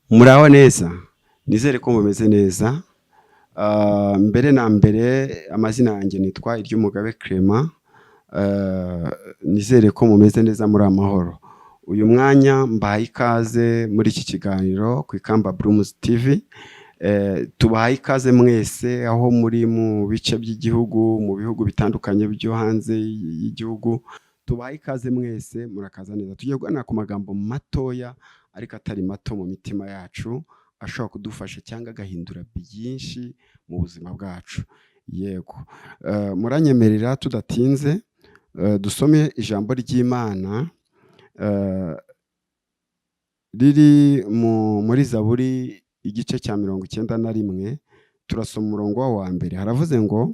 Muraho neza, nizere ko mumeze neza. Mbere na mbere, amazina yanjye nitwa Iryumugabe Clement. Nizere ko mumeze neza, muri amahoro. Uyu mwanya mbahaye ikaze muri iki kiganiro ku Ikamba Blooms TV. Tubahaye ikaze mwese aho muri mu bice by'igihugu, mu bihugu bitandukanye byo hanze y'igihugu. Tubahaye ikaze mwese, murakaza neza. Tugiye kuganira ku magambo matoya ariko atari mato mu mitima yacu, ashobora kudufasha cyangwa agahindura byinshi mu buzima bwacu. Yego, muranyemerera tudatinze dusome ijambo ry'Imana riri muri Zaburi, igice cya 91. Turasoma umurongo wa mbere. Haravuze ngo: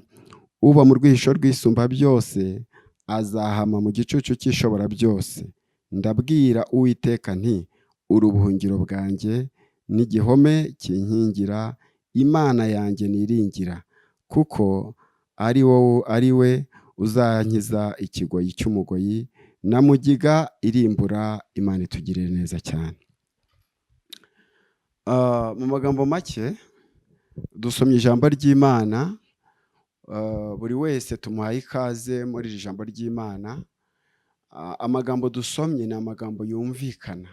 "Uba mu rwihisho rw'Isumba byose azahama mu gicucu cy'Ishobora byose. Ndabwira Uwiteka nti: 'Uri ubuhungiro bwanjye n'igihome kinkingira, Imana yanjye niringira,' kuko ari wowe, ari we uzankiza ikigoyi cy'umugoyi na mugiga irimbura." Imana itugirire neza cyane. Mu magambo make, dusomye ijambo ry'Imana. Buri wese tumuhaye ikaze muri iri jambo ry'Imana. Amagambo dusomye ni amagambo yumvikana,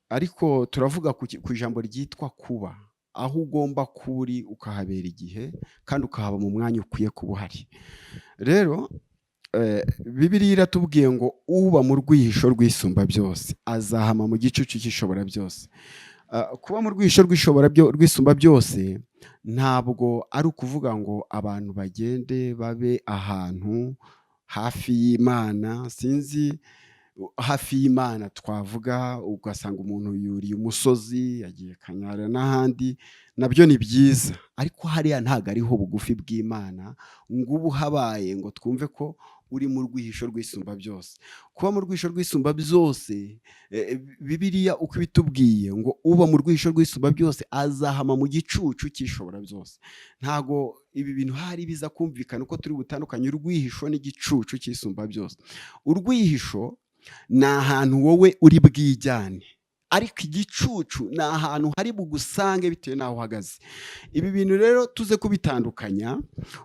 ariko turavuga ku ijambo ryitwa kuba aho ugomba kuba uri, ukahabera igihe kandi ukahaba mu mwanya ukwiye kuba uhari. Rero Bibiliya iratubwiye ngo: "Uba mu rwihisho rw'Isumba byose azahama mu gicucu cy'Ishobora byose." Kuba mu rwihisho rw'Isumba byose ntabwo ari ukuvuga ngo abantu bagende babe ahantu hafi y'Imana. Sinzi, hafi y'Imana twavuga, ugasanga umuntu yuriye umusozi, yagiye Kanyarira n'ahandi. Nabyo ni byiza, ariko hariya ntabwo ariho bugufi bw'Imana ngo ubu habaye ngo twumve ko uri mu rwihisho rw'Isumba byose. Kuba mu rwihisho rw'Isumba byose, Bibiliya uko ibitubwiye ngo: "Uba mu rwihisho rw'Isumba byose azahama mu gicucu cy'Ishobora byose." Ntago ibi bintu hari biza kumvikana uko turi butandukanye urwihisho n'igicucu cy'Isumba byose. Urwihisho ni ahantu wowe uri bwijyane, ariko igicucu ni ahantu hari bugusange bitewe n'aho uhagaze. Ibi bintu rero tuze kubitandukanya,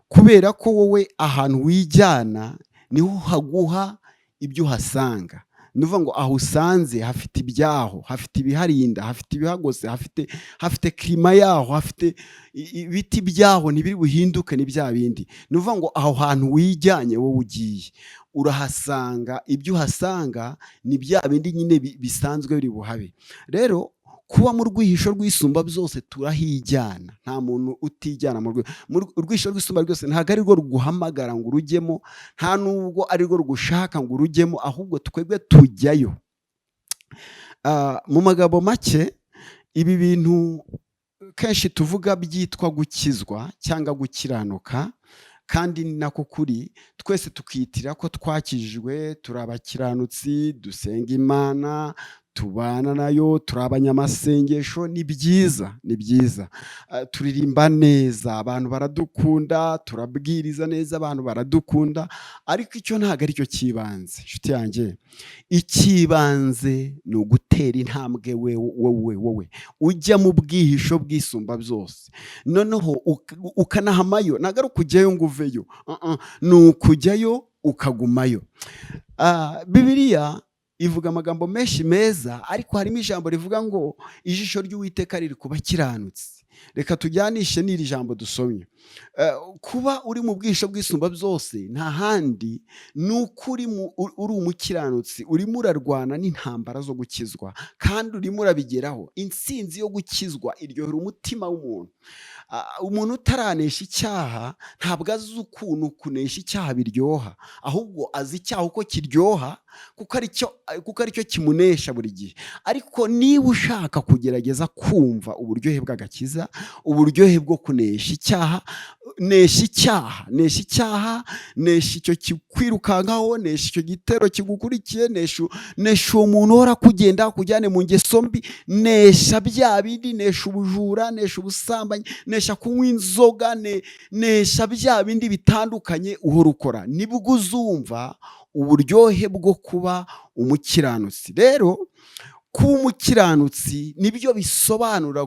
kubera ko wowe ahantu wijyana niho haguha ibyo uhasanga. Ni ukuvuga ngo aho usanze hafite ibyaho, hafite ibiharinda, hafite ibihagose, hafite climat yaho, hafite ibiti byaho, ntibiri buhinduke, ni bya bindi. Ni ukuvuga ngo aho hantu wijyanye wowe ugiye urahasanga, ibyo uhasanga ni bya bindi nyine bisanzwe biri buhabe. Rero kuba mu rwihisho rw'Isumba byose, turahijyana. Nta muntu utijyana mu rwihisho rw'Isumba byose. Ntabwo ari rwo ruguhamagara ngo urujyemo, nta nubwo ari rwo rugushaka ngo urujyemo, ahubwo twebwe tujyayo. Mu magambo make, ibi bintu kenshi tuvuga byitwa gukizwa cyangwa gukiranuka, kandi ni nako kuri, twese tukitira ko twakijijwe, turi abakiranutsi, dusenga Imana, tubana nayo, turi abanyamasengesho. Ni byiza, ni byiza. Turirimba neza, abantu baradukunda, turabwiriza neza, abantu baradukunda, ariko icyo ntabwo aricyo cy'ibanze, inshuti yanjye. Icy'ibanze ni ugutera intambwe wowe wowe ujya mu bwihisho bw'Isumba byose, noneho ukanahamayo. Ntabwo ari ukujyayo ngo uveyo, ni ukujyayo ukagumayo. Bibiliya ivuga amagambo menshi meza, ariko harimo ijambo rivuga ngo: "Ijisho ry'Uwiteka riri ku bakiranutsi." Reka tujyanishe n'iri jambo dusomye. Kuba uri mu bwihisho bw'Isumba byose nta handi, ni uko uri umukiranutsi, urimo urarwana n'intambara zo gukizwa kandi urimo urabigeraho. Intsinzi yo gukizwa iryohera umutima w'umuntu. Umuntu utaranesha icyaha ntabwo azi ukuntu kunesha icyaha biryoha, ahubwo azi icyaha uko kiryoha, kuko aricyo kimunesha buri gihe. Ariko niba ushaka kugerageza kumva uburyohe bw'agakiza, uburyohe bwo kunesha icyaha, nesha icyaha, nesha icyaha, nesha icyo kikwirukankaho, nesha icyo gitero kigukurikiye, nesha uwo muntu uhora akugenda akujyane mu ngeso mbi, nesha bya bindi, nesha ubujura, nesha ubusambanyi, nesha kunywa inzoga, nesha bya bindi bitandukanye uhora ukora, nibwo uzumva uburyohe bwo kuba umukiranutsi. Rero Kuba umukiranutsi nibyo bisobanura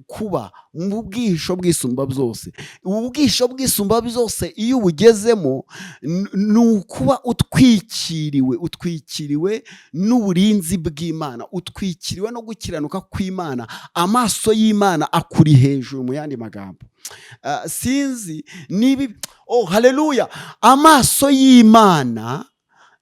kuba mu bwihisho bw'Isumba byose. Ubu bwihisho bw'Isumba byose, iyo ubugezemo, ni ukuba utwikiriwe, utwikiriwe n'uburinzi bw'Imana, utwikiriwe no gukiranuka kw'Imana. Amaso y'Imana akuri hejuru. Mu yandi magambo, sinzi niba, oh haleluya, amaso y'Imana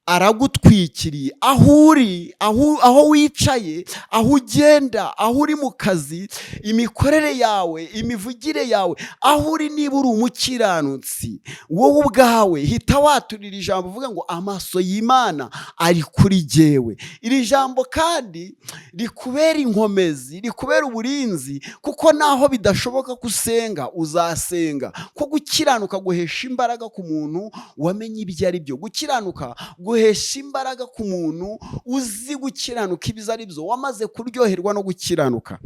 aragutwikiriye aho uri, aho wicaye, aho ugenda, aho uri mu kazi, imikorere yawe, imivugire yawe, aho uri. Niba uri umukiranutsi, wowe ubwawe hita waturira ijambo uvuga ngo: "Amaso y'Imana ari kuri jyewe." Iri jambo kandi rikubera inkomezi, rikubera uburinzi, kuko naho bidashoboka ko usenga, uzasenga ko gukiranuka guhesha imbaraga ku muntu wamenye ibyo ari byo. Gukiranuka guhesha imbaraga ku muntu uzi gukiranuka ibyo ari byo, wamaze kuryoherwa no gukiranuka.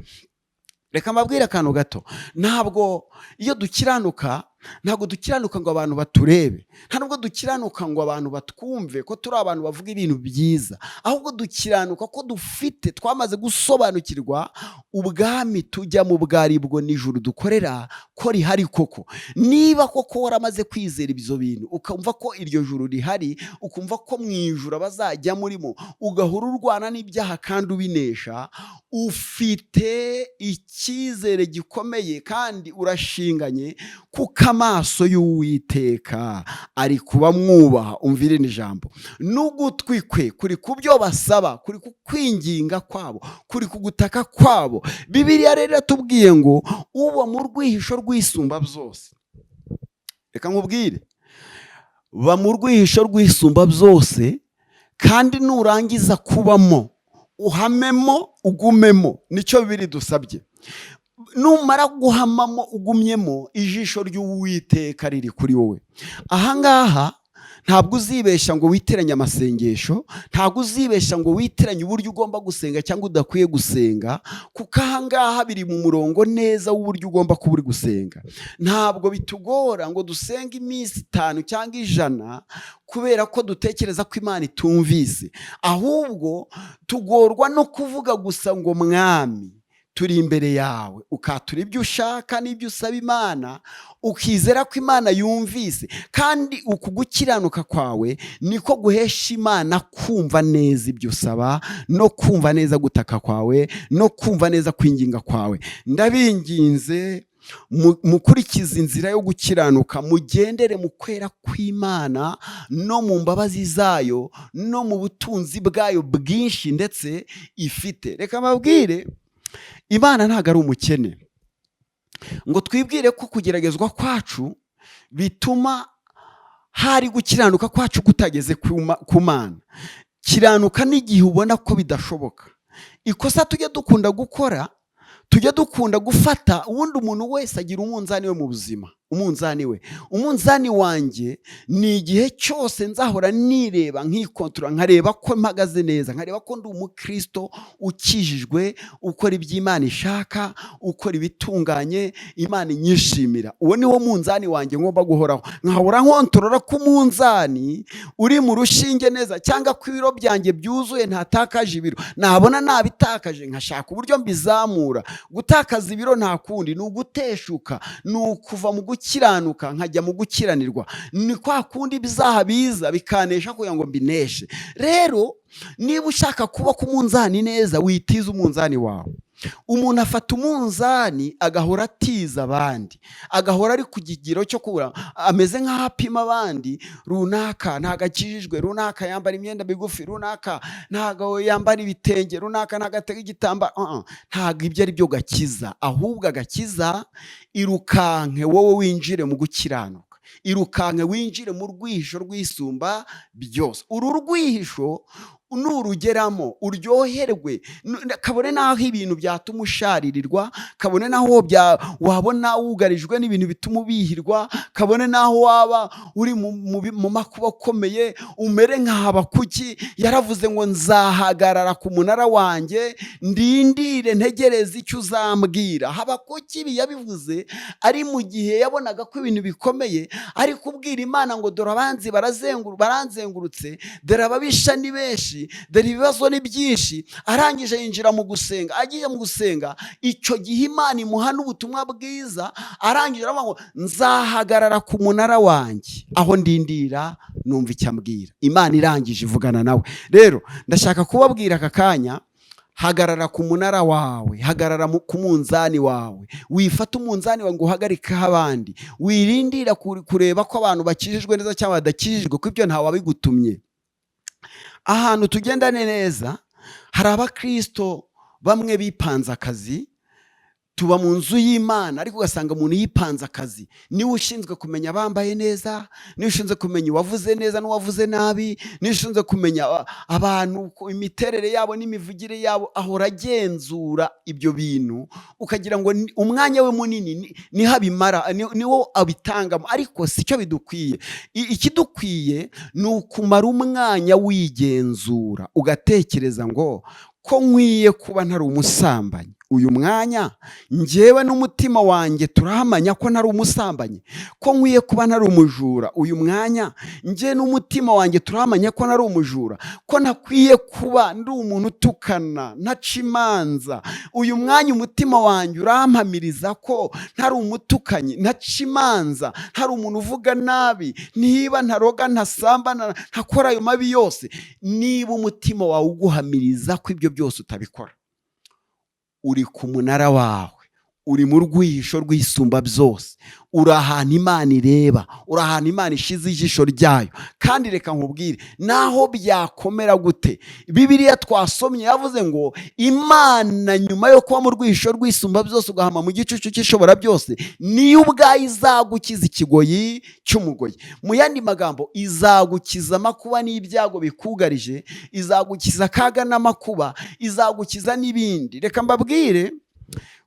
Reka mbabwire akantu gato. Ntabwo iyo dukiranuka, ntabwo dukiranuka ngo abantu baturebe, nta nubwo dukiranuka ngo abantu batwumve ko turi abantu bavuga ibintu byiza, ahubwo dukiranuka ko dufite, twamaze gusobanukirwa ubwami tujya mu bwari bwo n'ijuru dukorera ko rihari koko. Niba koko waramaze kwizera ibyo bintu, ukumva ko iryo juru rihari, ukumva ko mu ijuru abazajya murimo, ugahora urwana n'ibyaha kandi ubinesha, ufite icyizere gikomeye kandi urashinganye, kuko amaso y'Uwiteka ari kuba mwubaha. Umvire iri jambo: n'ugutwi kwe kuri ku byo basaba, kuri ku kwinginga kwabo, kuri ku gutaka kwabo. Bibiliya rero iratubwiye ngo uba mu rwihisho rw'Isumba byose. Reka nkubwire, ba mu rwihisho rw'Isumba byose, kandi nurangiza kubamo, uhamemo, ugumemo. Nicyo biri dusabye. Numara guhamamo, ugumyemo, ijisho ry'Uwiteka riri kuri wowe. Ahangaha ntabwo uzibeshya ngo witeranye amasengesho, ntabwo uzibeshya ngo witeranye uburyo ugomba gusenga cyangwa udakwiye gusenga, kuko ahangaha biri mu murongo neza w'uburyo ugomba kuba uri gusenga. Ntabwo bitugora ngo dusenge iminsi 5 cyangwa 100 kubera ko dutekereza ko Imana itumvise, ahubwo tugorwa no kuvuga gusa ngo: "Mwami, turi imbere yawe," ukatura ibyo ushaka n'ibyo usaba Imana, ukizera ko Imana yumvise. Kandi uku gukiranuka kwawe niko guhesha Imana kumva neza ibyo usaba, no kumva neza gutaka kwawe, no kumva neza kwinginga kwawe. Ndabinginze, mukurikize inzira yo gukiranuka, mugendere mu kwera kw'Imana no mu mbabazi zayo no mu butunzi bwayo bwinshi ndetse ifite. Reka mbabwire, Imana ntabwo ari umukene ngo twibwire ko kugeragezwa kwacu bituma hari gukiranuka kwacu kutageze ku Mana. Kiranuka n'igihe ubona ko bidashoboka. Ikosa tujya dukunda gukora, tujya dukunda gufata, ubundi umuntu wese agira umunzani we mu buzima, umunzani we. Umunzani wanjye ni igihe cyose nzahora nireba, nkikontorora, nkareba ko mpagaze neza, nkareba ko ndi umukristo ukijijwe, ukora ibyo Imana ishaka, ukora ibitunganye, Imana inyishimira. Uwo ni wo munzani wanjye ngomba guhoraho, nkahora nkontorora ko umunzani uri mu rushinge neza, cyangwa ko ibiro byanjye byuzuye, ntatakaje ibiro. Nabona nabitakaje, nkashaka uburyo mbizamura. Gutakaza ibiro nta kundi, ni uguteshuka, ni ukuva mu gukiranuka nkajya mu gukiranirwa. Ni kwa kundi ibyaha biza bikanesha kugira ngo mbineshe. Rero niba ushaka kuba ku munzani neza, witiza umunzani wawe. Umuntu afata umunzani agahora atiza abandi, agahora ari ku kigero cyo kubura, ameze nk'aho apima abandi: runaka ntabwo akijijwe, runaka yambara imyenda migufi, runaka ntabwo yambara ibitenge, runaka ntabwo atega igitambaro. Ntabwo ibyo ari byo gakiza. Ahubwo agakiza, irukanke wowe winjire mu gukiranuka, irukanke winjire mu rwihisho rw'Isumba byose. Uru rwihisho nurugeramo, uryoherwe, kabone n'aho ibintu byatuma usharirirwa, kabone n'aho wabona wugarijwe n'ibintu bituma ubihirwa, kabone n'aho waba uri mu makuba akomeye, umere nka Habakuki yaravuze ngo: "Nzahagarara ku munara wanjye, ndindire, ntegereze icyo uzambwira." Habakuki ibi yabivuze ari mu gihe yabonaga ko ibintu bikomeye, ari kubwira Imana ngo: "Dore abanzi baranzengurutse, dore ababisha ni benshi." byinshi, dore ibibazo ni byinshi. Arangije yinjira mu gusenga. Agiye mu gusenga, icyo gihe Imana imuha n'ubutumwa bwiza. Arangije aravuga ngo: "Nzahagarara ku munara wanjye, aho ndindira numva icyo ambwira." Imana irangije ivugana nawe. Rero ndashaka kubabwira aka kanya: hagarara ku munara wawe, hagarara ku munzani wawe. Wifata umunzani wawe ngo uhagarikeho abandi, wirindira kureba ko abantu bakijijwe neza cyangwa badakijijwe, kuko ibyo ntawabigutumye. Ahantu tugendane neza, hari abakristo bamwe bipanze akazi. Tuba mu nzu y'Imana, ariko ugasanga umuntu yipanze akazi: niwe ushinzwe kumenya abambaye neza, niwe ushinzwe kumenya uwavuze neza n'uwavuze nabi, niwe ushinzwe kumenya abantu imiterere yabo n'imivugire yabo. Ahora agenzura ibyo bintu, ukagira ngo umwanya we munini niho abimara, niwo abitangamo, ariko si cyo bidukwiye. Ikidukwiye ni ukumara umwanya wigenzura, ugatekereza ngo: "Ko nkwiye kuba ntari umusambanyi, uyu mwanya njyewe n'umutima wanjye turahamanya ko ntari umusambanyi? Ko nkwiye kuba ntari umujura, uyu mwanya njye n'umutima wanjye turahamanya ko ntari umujura? Ko ntakwiye kuba ndi umuntu utukana, ntaca imanza, uyu mwanya umutima wanjye urampamiriza ko ntari umutukanyi, ntaca imanza, ntari umuntu uvuga nabi, niba ntaroga, ntasambana, ntakora ayo mabi yose?" Niba umutima wawe uguhamiriza ko ibyo byose utabikora, uri ku munara wawe, uri mu rwihisho rw'Isumba byose, uri ahantu Imana ireba, uri ahantu Imana ishize ijisho ryayo. Kandi reka nkubwire, naho byakomera gute, Bibiliya twasomye yavuze ngo Imana, nyuma yo kuba mu rwihisho rw'Isumba byose, ugahama mu gicucu cy'Ishobora byose, niyo ubwayo izagukiza ikigoyi cy'umugoyi. Mu yandi magambo, izagukiza amakuba n'ibyago bikugarije, izagukiza akaga n'amakuba, izagukiza n'ibindi. Reka mbabwire,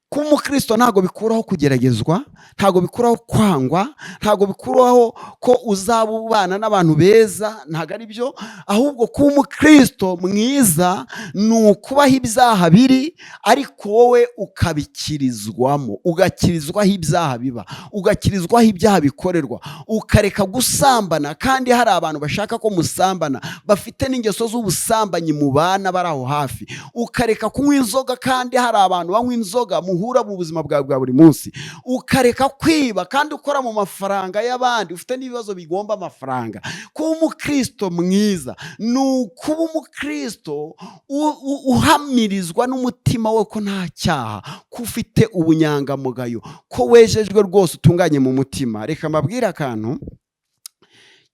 kuba umukristo ntabwo bikuraho kugeragezwa, ntabwo bikuraho kwangwa, ntabwo bikuraho ko uzaba ubana n'abantu beza, ntabwo ari byo. Ahubwo kuba umukristo mwiza ni ukubaho ibyaha biri, ariko wowe ukabikirizwamo, ugakirizwaho ibyaha biba, ugakirizwaho ibyaha bikorerwa, ukareka gusambana kandi hari abantu bashaka ko musambana, bafite n'ingeso z'ubusambanyi mubana bari aho hafi, ukareka kunywa inzoga kandi hari abantu banywa inzoga muhura mu buzima bwawe bwa buri munsi, ukareka kwiba kandi ukora mu mafaranga y'abandi, ufite n'ibibazo bigomba amafaranga. Kuba umukristo mwiza ni ukuba umukristo uhamirizwa n'umutima we ko nta cyaha, ko ufite ubunyangamugayo, ko wejejwe rwose, utunganye mu mutima. Reka mbabwire akantu: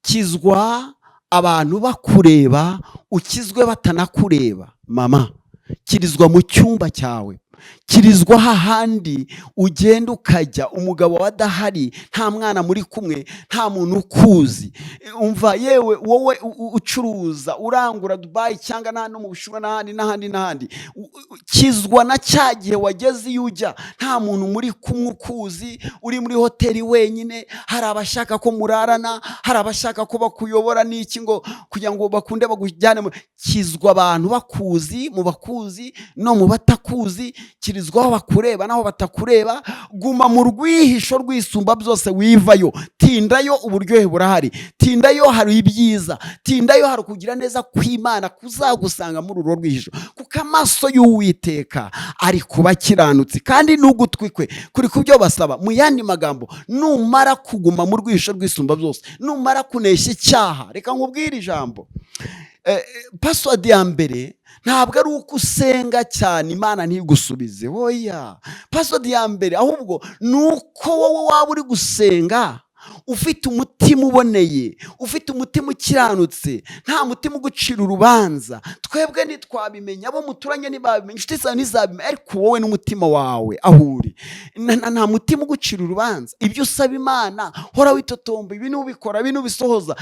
kizwa abantu bakureba, ukizwe batanakureba. Mama, kirizwa mu cyumba cyawe, kirizwa hahandi ugenda ukajya umugabo we adahari, nta mwana muri kumwe, nta muntu ukuzi. Umva yewe, wowe ucuruza, urangura Dubayi cyangwa n'ahandi no mu Bushinwa n'ahandi n'ahandi n'ahandi, kizwa na cya gihe wageze iyo ujya nta muntu muri kumwe ukuzi, uri muri hoteli wenyine. Hari abashaka ko murarana, hari abashaka ko bakuyobora n'iki ngo kugira ngo bakunde bagujyane. Kizwa abantu bakuzi, mu bakuzi no mu batakuzi. Kirizwa aho bakureba n'aho batakureba. Guma mu rwihisho rw'Isumba byose, wivayo. Tindayo, uburyohe burahari. Tindayo, hari ibyiza. Tindayo, hari ukugira neza kw'Imana kuzagusanga muri urwo rwihisho, kuko amaso y'Uwiteka ari ku bakiranutsi kandi n'ugutwi kwe kuri ku byo basaba. Mu yandi magambo, numara kuguma mu rwihisho rw'Isumba byose, numara kunesha icyaha, reka nkubwire ijambo, password ya mbere ntabwo ari uko usenga cyane Imana ntigusubize. Oya, password ya mbere ahubwo ni uko wowe waba uri gusenga ufite umutima uboneye, ufite umutima ukiranutse, nta mutima ugucira urubanza. Twebwe ntitwabimenya, abo muturanye ntibabimenya, inshuti zawe ntizabimenya, ariko wowe n'umutima wawe aho uri nta mutima ugucira urubanza. Ibyo usaba Imana, hora witotomba, ibi nubikora, ibi nubisohoza,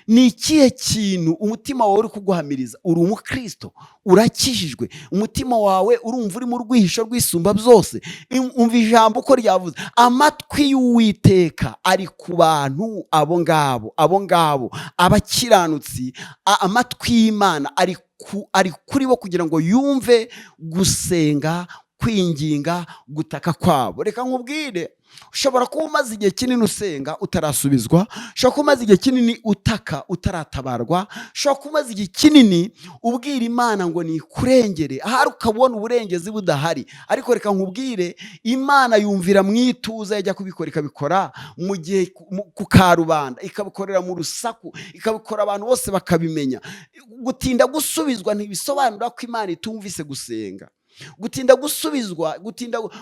ni ikihe kintu umutima wawe uri kuguhamiriza? Uri umukristo, urakijijwe, umutima wawe urumva uri mu rwihisho rw'Isumba byose. Umva ijambo uko ryavuze: amatwi y'Uwiteka ari ku bantu abo ngabo, abo ngabo abakiranutsi. Amatwi y'Imana ari kuri bo kugira ngo yumve gusenga kw'intungane. Kwinginga, gutaka kwabo. Reka nkubwire, ushobora kuba umaze igihe kinini usenga utarasubizwa, ushobora kuba umaze igihe kinini utaka utaratabarwa, ushobora kuba umaze igihe kinini ubwira Imana ngo nikurengere, ahari ukabona uburengezi budahari. Ariko reka nkubwire, Imana yumvira mu ituza, yajya kubikora ikabikora mu gihe ku karubanda, ikabikorera mu rusaku, ikabikora abantu bose bakabimenya. Gutinda gusubizwa ntibisobanura ko Imana itumvise gusenga. Gutinda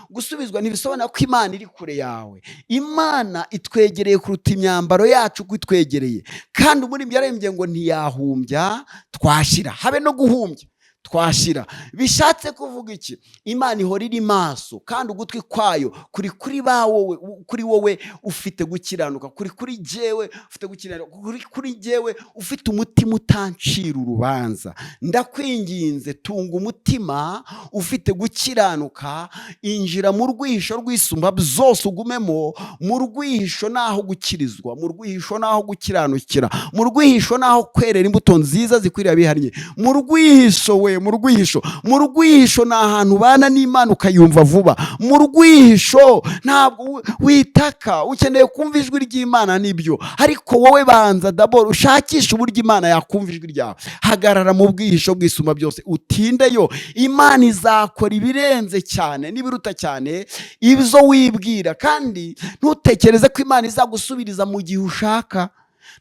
gusubizwa ntibisobanura ko Imana iri kure yawe. Imana itwegereye kuruta imyambaro yacu uko itwegereye. Kandi umuririmbyi yarembye ngo ntiyahumbya twashira, habe no guhumbya twashira. Bishatse kuvuga iki? Imana ihora iri maso, kandi ugutwi kwayo kuri kuri ba wowe, kuri wowe ufite gukiranuka, kuri kuri jyewe ufite gukiranuka, kuri kuri jyewe ufite umutima utancira urubanza. Ndakwinginze, tunga umutima ufite gukiranuka, injira mu rwihisho rw'Isumba byose, ugumemo. Mu rwihisho naho gukirizwa, mu rwihisho naho gukiranukira, mu rwihisho naho kwerera imbuto nziza zikwiriye abihannye. Mu rwihisho we, mu rwihisho, mu rwihisho ni ahantu ubana n'Imana ukayumva vuba. Mu rwihisho ntabwo witaka. Ukeneye kumva ijwi ry'Imana, nibyo, ariko wowe banza d'abord ushakishe uburyo Imana yakumva ijwi ryawe. Hagarara mu bwihisho bw'Isumba byose, utindeyo. Imana izakora ibirenze cyane n'ibiruta cyane ibyo wibwira. Kandi ntutekereze ko Imana izagusubiriza mu gihe ushaka,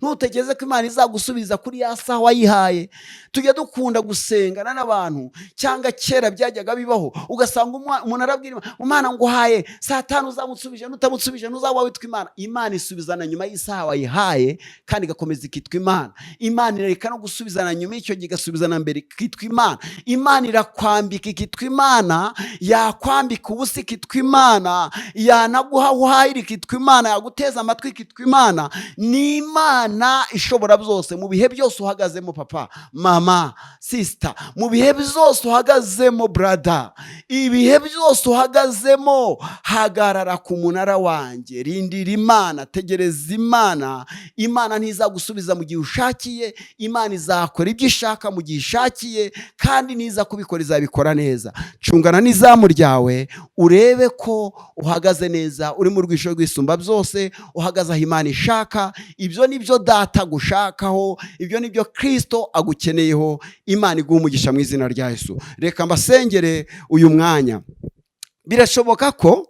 ntutekereze ko Imana izagusubiza kuri ya saha wayihaye. Tujya dukunda gusengana n'abantu, cyangwa kera byajyaga bibaho, ugasanga umuntu arabwira Imana ngo uhaye saa 5 uzamunsubije, nutamunsubije ntuzaba witwa Imana. Imana isubizana nyuma y'isaha wayihaye kandi igakomeza ikitwa Imana. Imana irareka no gusubizana nyuma y'icyo gihe, igasubizana mbere, ikitwa Imana. Imana irakwambika ikitwa Imana, yakwambika ubusa ikitwa Imana, yanaguha uhahira ikitwa Imana, yaguteza amatwi ikitwa Imana. Ni Imana ishobora byose mu bihe byose uhagazemo, papa, mama, sister, mu bihe byose uhagazemo, brother, ibihe byose uhagazemo. Hagarara ku munara wanjye, rindira Imana, tegereza Imana. Imana ntizagusubiza mu gihe ushakiye. Imana izakora ibyo ishaka mu gihe ishakiye, kandi niza kubikora izabikora neza. Cungana n'izamu ryawe, urebe ko uhagaze neza, uri mu rwisho rw'Isumba byose, uhagaze aho Imana ishaka. Ibyo ni byo Data agushakaho, ibyo ni byo Kirisito agukeneyeho. Imana iguha umugisha mu izina rya Yesu. Reka mbasengere uyu mwanya. Birashoboka ko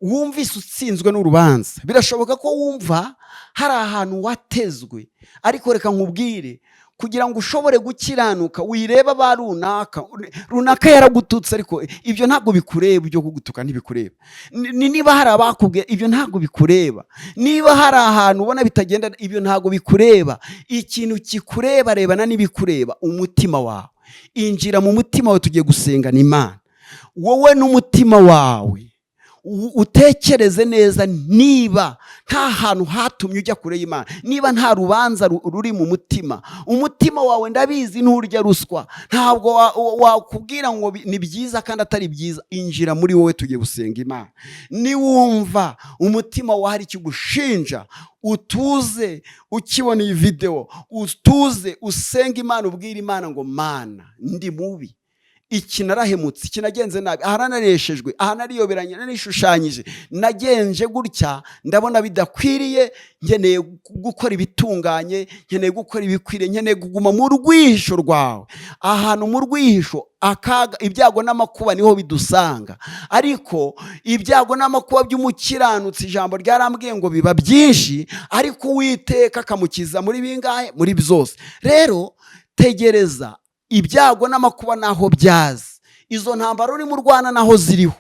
wumvise utsinzwe n'urubanza, birashoboka ko wumva hari ahantu watezwe, ariko reka nkubwire, kugira ngo ushobore gukiranuka, wireba ba runaka. Runaka yaragututse, ariko ibyo ntabwo bikureba. Ibyo kugutuka ntibikureba. Niba hari abakubwiye, ibyo ntabwo bikureba. Niba hari ahantu ubona bitagenda, ibyo ntabwo bikureba. Ikintu kikureba, rebana n'ibikureba, umutima wawe. Injira mu mutima wawe, tugiye gusengana Imana. Wowe n'umutima wawe, utekereze neza niba nta hantu hatumye ujya kure y'Imana, niba nta rubanza ruri mu mutima. Umutima wawe, ndabizi, nturya ruswa, ntabwo wakubwira ngo ni byiza kandi atari byiza. Injira muri wowe, tugiye gusenga Imana. Niwumva umutima wawe hari ikigushinja, utuze. Ukibona iyi videwo, utuze, usenge Imana, ubwire Imana ngo: "Mana, ndi mubi, iki narahemutse, iki nagenze nabi, aha nareshejwe, aha nariyoberanye, narishushanyije, nagenje gutya, ndabona bidakwiriye. Nkeneye gukora ibitunganye, nkeneye gukora ibikwiriye, nkeneye kuguma mu rwihisho rwawe." Ahantu mu rwihisho, akaga, ibyago n'amakuba niho bidusanga. Ariko ibyago n'amakuba by'umukiranutsi, ijambo ryarambwiye ngo biba byinshi, ariko Uwiteka akamukiza muri bingahe? Muri byose. Rero tegereza, ibyago n'amakuba naho byaza, izo ntambara urimo urwana naho ziriho,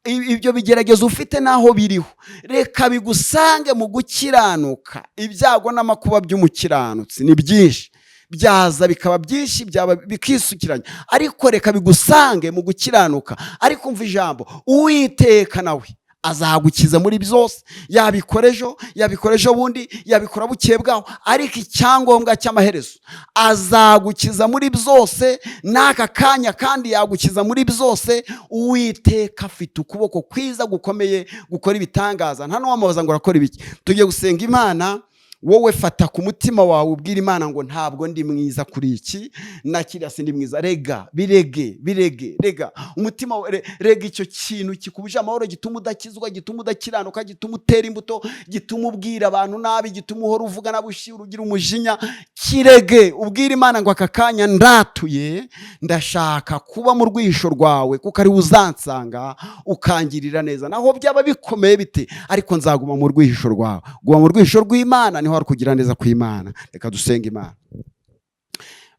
ibyo bigeragezo ufite naho biriho, reka bigusange mu gukiranuka. Ibyago n'amakuba by'umukiranutsi ni byinshi, byaza bikaba byinshi, byaba bikisukiranya, ariko reka bigusange mu gukiranuka. Ariko umva ijambo, Uwiteka nawe azagukiza muri byose. Yabikora ejo, yabikora ejo bundi, yabikora bukeye bwaho, ariko icyangombwa cy'amaherezo, azagukiza muri byose n'aka kanya, kandi yagukiza muri byose. Uwiteka afite ukuboko kwiza gukomeye gukora ibitangaza, nta n'uwamubaza ngo urakora ibiki. Tugiye gusenga Imana. Wowe fata ku mutima wawe, ubwira Imana ngo: "Ntabwo ndi mwiza kuri iki na kiriya, sindi mwiza." Rega, birege, birege, rega umutima wawe, rega icyo kintu kikubuje amahoro, gituma udakizwa, gituma udakiranuka, gituma utera imbuto, gituma ubwira abantu nabi, gituma uhora uvuga nabi, ushira, ugira umujinya. Kirege, ubwira Imana ngo: "Aka kanya ndatuye, ndashaka kuba mu rwihisho rwawe, kuko ari uzansanga ukangirira neza. Naho byaba bikomeye bite, ariko nzaguma mu rwihisho rwawe." Guma mu rwihisho rw'Imana, niho hari kugira neza kw'Imana. Reka dusenge Imana.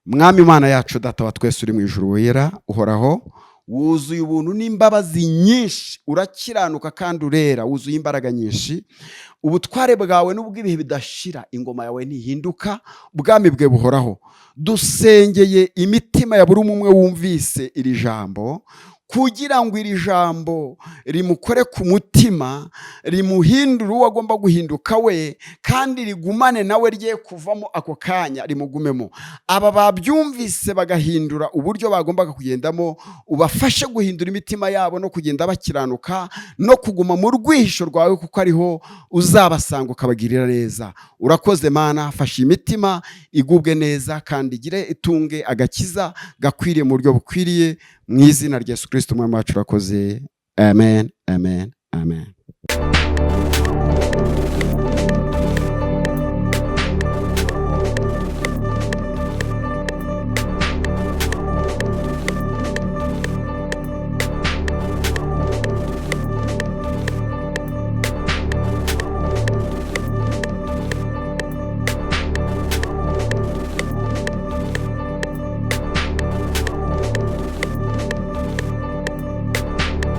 Mwami Imana yacu, Data wa twese uri mu ijuru, wera, uhoraho, wuzuye ubuntu n'imbabazi nyinshi, urakiranuka kandi urera, wuzuye imbaraga nyinshi. Ubutware bwawe n'ubw'ibihe bidashira, ingoma yawe ntihinduka, ubwami bwe buhoraho. Dusengeye imitima ya buri umwe wumvise iri jambo, kugira ngo iri jambo rimukore ku mutima, rimuhindure uwo agomba guhinduka we, kandi rigumane nawe, rye kuvamo ako kanya, rimugumemo. Aba babyumvise bagahindura uburyo bagombaga kugendamo, ubafashe guhindura imitima yabo no kugenda bakiranuka no kuguma mu rwihisho rwawe, kuko ariho uzabasanga ukabagirira neza. Urakoze Mana, fasha imitima igubwe neza kandi igire itunge agakiza gakwiriye mu buryo bukwiriye, mu izina rya Yesu Kirisito Umwami wacu. Urakoze. Amen, amen, amen.